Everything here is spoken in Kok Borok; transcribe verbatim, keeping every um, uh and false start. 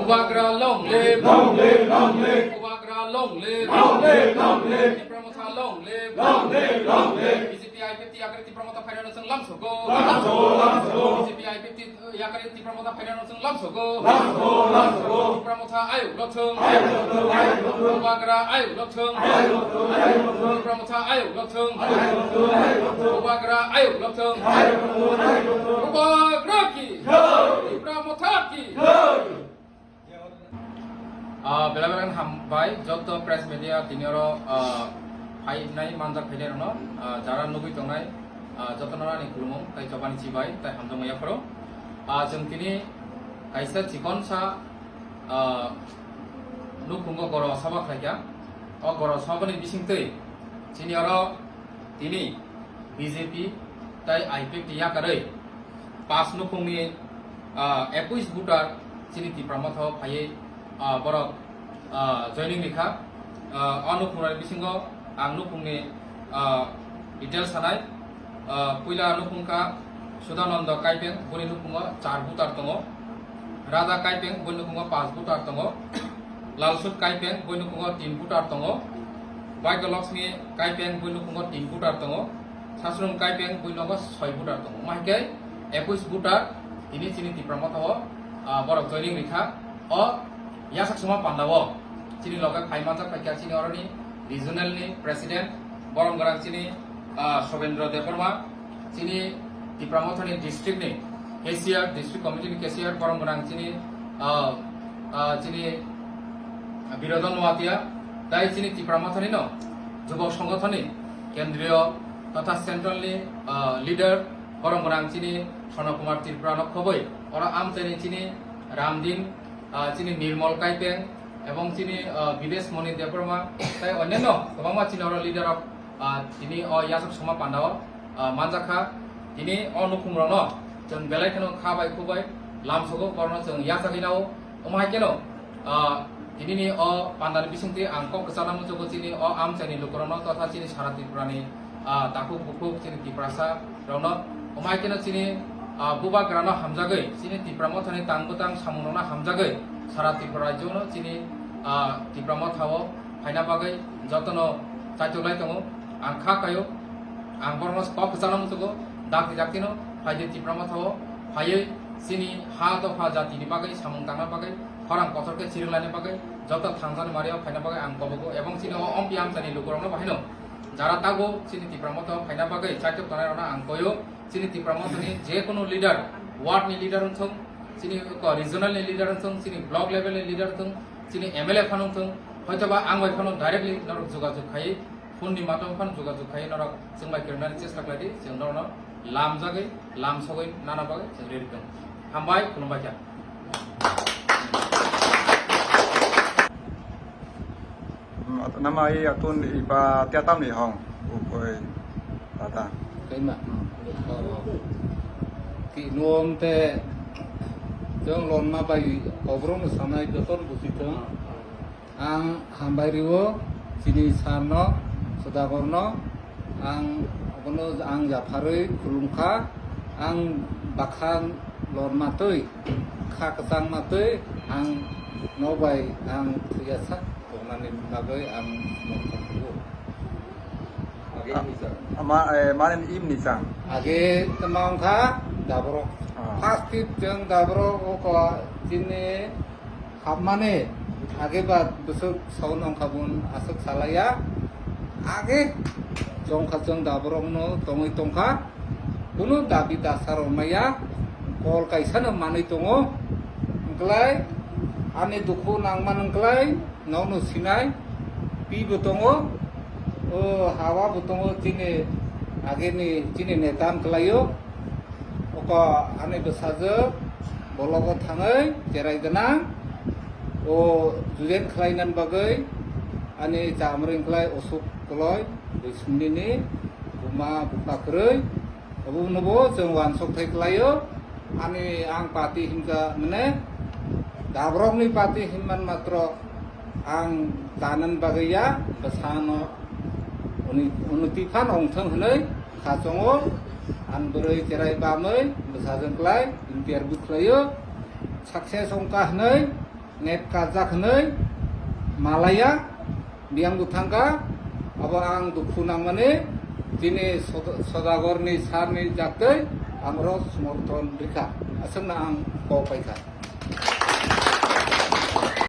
Bubagra long live! Long live, long live! Bubagra long live! Long live, long live! Tipra Motha long live! Long live, long live! B J P I P F T yakari Tipra Motha phainano chwng lamsogo. Lamsogo, lamsogo! B J P I P F T yakari Tipra Motha phainano chwng lamsogo. Lamsogo, lamsogo! Tipra Motha ayuk lokthung! Ayuk lokthung, ayuk lokthung! Bubagra ayuk lokthung! Ayuk lokthung, ayuk lokthung! Tipra Motha ayuk lokthung! Ayuk lokthung, ayuk lokthung! Bubagra ayuk lokthung! Ayuk lokthung, ayuk lokthung! Bubagra ki! Jai! Tipra Motha ki! Jai! Ah, belai belai hambai joto press media tini oro, ah, phainai manjak phainai rokno, ah, jara nugwi tongnai, ah, jotono ani khulumung tai chobani chibai tai hamjakma yapharo. Ah, chwng tini kaisa chikonsa, ah, nukhungo goro saba khlaikha. O goro sabani bisingtwi chini oro tini B J P tai I P F T yakarwi pas nukhungni, ah, ekuis voter chini Tipra Motha o phaiwi, ah, borok, ah, joining rikha. Ah, o nukhungrokni bisingo ang nukhungni, ah, details sanai. Ah, puila nukhung kha Sudananda Kaipeng, boni nukhungo char voter tongo. Radha Kaipeng, boni nukhungo pas voter tongo. Lalsut Kaipeng, boni nukhungo tin voter tongo. Bhagya Lakshmi Kaipeng, boni nukhungo tin voter tongo. Sasrung Kaipeng, boni nukhungo soi voter tongo. Omo hai khe ekuis voter tini chini Tipra Motha o, ah, borok joining rikha. O yasak suma panda o chini loge phai manjak phaikha chini oroni regional ni president, borom gwnang chini, ah, Sobendra Debbarma. Chini Tipra Mothani district ni cashier, district committee ni cashier, borom gwnang chini, ah, ah, chini Birodon Noatia, tai chini Tipra Mothani no Jubok Songothon ni kendriyo totha central ni, ah, leader, borom gwnang chini Sono Kumar Tripura no khoboi, oro amchaini chini Ramdin, ah, chini Nirmol Kaipeng, ebong chini, ah, Bidesh Moni Debbarma, tai onyanno kwbangma chini oro leader rok, ah, tini o yasok soma panda o, ah, manjakha. Tini o nukhung rokno chwng belai kheno kha bai khu bai lamsogo, borokno chwng yachagwi nao. Omo hai kheno, ah, tinini o pandani bisingtwi ang kok kwchana muchugo chini o amchaini lukurokno totha chini sara Tripurani, ah, takhuk bukhuk chini Tiprasa rokno. Omo hai kheno chini, ah, bubagrano hamjagwi, chini Tipra Mothani tang bwtang samungrokno hamjagwi sara Tripura rajyono chini, ah, Tipra Mothao phaina bagwi jotono chaitok lai tongo. Ang kha kaio, ang borokno kok kwchana muchugo, dakti daktino phaidi Tipra Mothao phaiwi chini ha dopha jatini bagwi samung tangna bagwi khorang kotor khe chirwk laina bagwi joto thangjani mario phaina bagwi ang kobogo, ebong chini o ompi amchaini lukurokno bahino jara tago chini Tipra Mothao phaina bagwi chaitok tongnai rokno ang koio. Chini Tipra Mothani je kono leader, ward ni leader wngthung, chini ko regional ni leader wngthung, chini block level ni leader wngthung, chini M L A phano wngthung, hoitoba ang bai phano directly norok jogajog khai, phone ni madhyam phano jogajog khai norok chwng bai kwrwngnani chesta khlai di, chwng norokno lamjagwi, lamsogwi nana bagwi chwng ready tong. Hambai, khulumbai kha. Hmm, at-, nama i atun ipa tiatam ni hong, ukoi, tata. Kaima. Hmm. Ki nuam te, jong lon ma bai, kobrong sanai joton busi tong. Ang hambai riwo, chini sarno, Sudagorno, ang abono ang japharwi khulumkha, ang bakhan lormatwi, kha kwchangmatwi, ang nobai ang thwiyasak tongnani bagwi ang mokthok rwo. Ama, eh, mane imni chang. Age tama wngkha daborok. Ah. First tip chwng daborok oko chini hapmani age ba bwswk sawi nongkha bun aswk salaiya. Age chongkha chwng daborokno tongwi tongkha. Kunu dabi dasa rw maya. Kol kaisano manwi tongo. Wngklai ani dukhu nangmani wngklai nokno sinai. Pi bo tongo. O hawa bo tongo chini ageni chini neta wngklaio. Oko ani bwsajwk bologo thangwi cherai gwnang, o jujen khlainani bagwi ani chamring khlai usuk kloi, bwswk nini buma bupha kwrwi, obo nobo chwng uansuk thai klaio. Ani ang party himkha mane dabrokni party himman matro ang tanani bagwi ya, bwsano uni-, unnoti phan ongthwng hwnwi khachongo. Ang bwrwi cherai bamwi bwsajwk klai interview khlaio. Success wngkha hwnwi Net kajak hwnwi malaya, biyang bo thangkha, abo ang dukhu nangmani, tini Sod-, Sodagorni sarni jaktwi ang oro somorthon rikha, aswkno ang kok paikha.